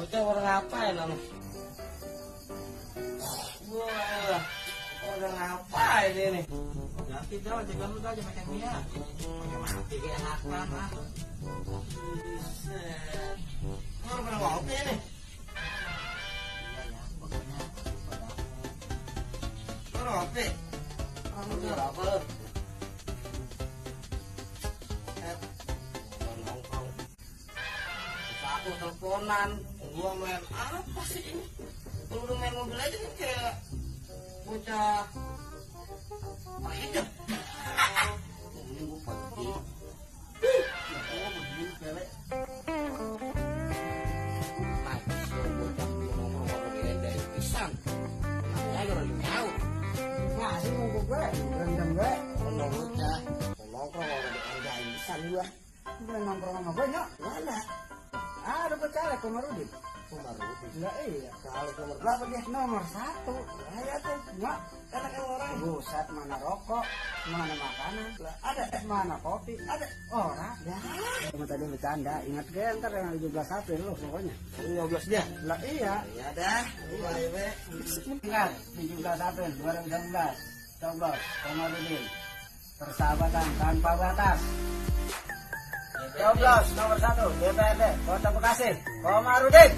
Bocah orang ngapain anu? Wah, orang ngapain ini? Ganti dah, jangan lu dah, jangan macam dia. Pakai mati kayak enakan ah. Buset. Orang pernah ngopi nih? Iya ya, pokoknya. Orang ngopi? Orang ngopi apa lu? Nongkrong. Aku teleponan, gua main apa sih ini? Kalau udah main mobil aja kan kayak bocah hidup. Ini gua pergi. Oh, begini cewek. Nah, kalau bocah nongkrong sama gede pisan. Namanya orang jauh. Masih mau gue, rendam gue. Kalau bocah nongkrong orang dianjain pisan gua. Gue nongkrong sama gue nyok. Mana? Ada pecah Komarudin. Komarudin. Enggak iya. Kalau nomor berapa dia? Nomor 1. Saya tuh Nyok. karena kan orang Buset, mana rokok, mana makanan, lah ada mana kopi, ada orang. ya Cuma tadi bercanda, ingat gue ntar yang 17 April loh pokoknya. 15 dia. Lah iya. Ya dah, mulai we. Ingat, 17 April 2019, coblos, Komarudin. Persahabatan tanpa batas. Coblos nomor 1, DPRD Kota Bekasi, Komarudin.